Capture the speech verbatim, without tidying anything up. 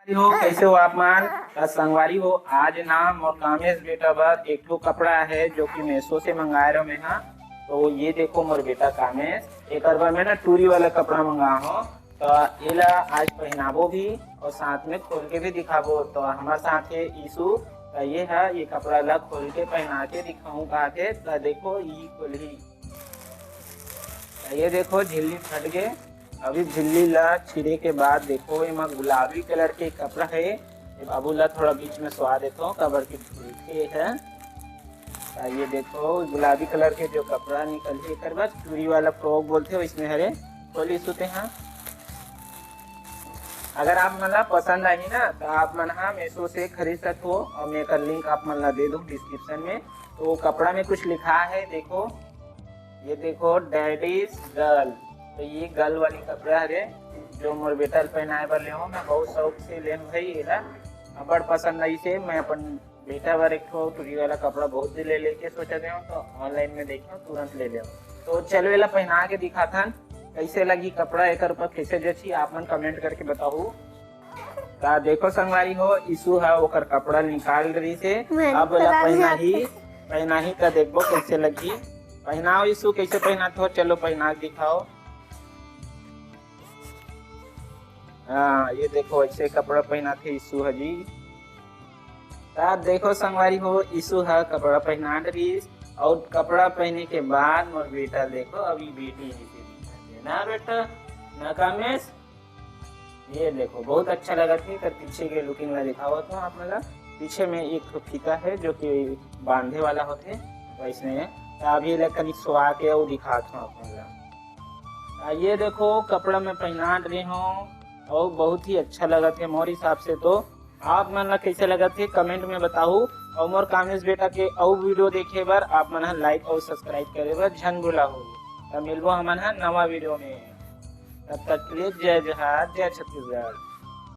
हो, कैसे हो आप मन? त संगवारी हो, आज ना मोर कामेश बेटा बर एक ठो कपड़ा हे जो कि मीशो से मंगाए रहो मैं हा। तो ये देखो मोर बेटा कामेश, एकर बर मैं ना टूरी वाला कपड़ा मंगा हो। तो एला आज पहनाबो भी और साथ में खोल के भी दिखाबो। तो हमारे साथ हे ईशु। तो ये है, ये कपड़ा ला खोल के पहना के दिखाऊं कहा के। तो देखो, ये खोलही। ये देखो, झिल्ली फट गए। अभी झिल्ली ला छिड़े के बाद देखो, एमा गुलाबी कलर के कपड़ा है। ये बाबू ला थोड़ा बीच में सुआ देता हूँ, काबर के झुलके है। आ, ये देखो, गुलाबी कलर के जो कपड़ा निकल है, एकर बाद चूड़ी वाला फ्रॉक बोलते हो, इसमें हरे खोली सुते हैं। अगर आप मन ला पसंद आही ना, तो आप मन हा मीशो से खरीद सकते हो और मैं एकर लिंक आप मन ला दे दूँ डिस्क्रिप्शन में। तो कपड़ा में कुछ लिखा है, देखो, ये देखो, डैडीज गर्ल। तो ये गर्ल वाली कपड़ा हरे, जो मोर बेटा ल पहनाए बर ले हो। मैं बहुत शौक से लेन भाई, एला अबड़ पसंद आई से। मैं अपन बेटा बर एक ठो टूरी वाला कपड़ा बहुत दिन ले लेके सोचा दे हूँ, तो ऑनलाइन में देखे हूँ, तुरंत ले ले हूँ। तो चलो, एला पहना के दिखाथन, कैसे लगी कपड़ा, एकर ऊपर कैसे जची, आप मन कमेंट करके बताओ। ता देखो संगवारी हो, ईशु हा ओकर कपड़ा निकाल रही से। मैं अब ओला निकाल पहना दिया। ही, पहना ही ता देखबो कैसे लगी। पहनाओ ईशु, कैसे पहनात हो? चलो पहना के दिखाओ। हाँ, ये देखो, ऐसे कपड़ा पहनात हे ईशु हा जी। ता देखो संगवारी हो, ईशु हा कपड़ा पहना रहीस और कपड़ा पहने के बाद मोर बेटा देखो, अभी बेटी जैसे दिखत हे ना बेटा, ना कामेश? ये देखो, बहुत अच्छा लगत हे। एकर पीछे के लुकिंग ला दिखावत हूँ आप मन ला। पीछे में एक ठो फीता है जो कि बांधे वाला होथे, वैसने। तो अभी ले कनी सुआ के अउ दिखात हूँ आप मन ला। आ, ये देखो, कपड़ा में पहनात रहे हूँ और बहुत ही अच्छा लगत है मोर हिसाब से। तो आप मन ला कैसे लगत है, कमेंट में बताओ। और मोर कामेश बेटा के अउ वीडियो देखे बर आप मन ह लाइक और सब्सक्राइब करे बर झन भुलाहू। तो मिलबो हमन ह नवा वीडियो में। तब तक के लिए जय जोहार, जय छत्तीसगढ़।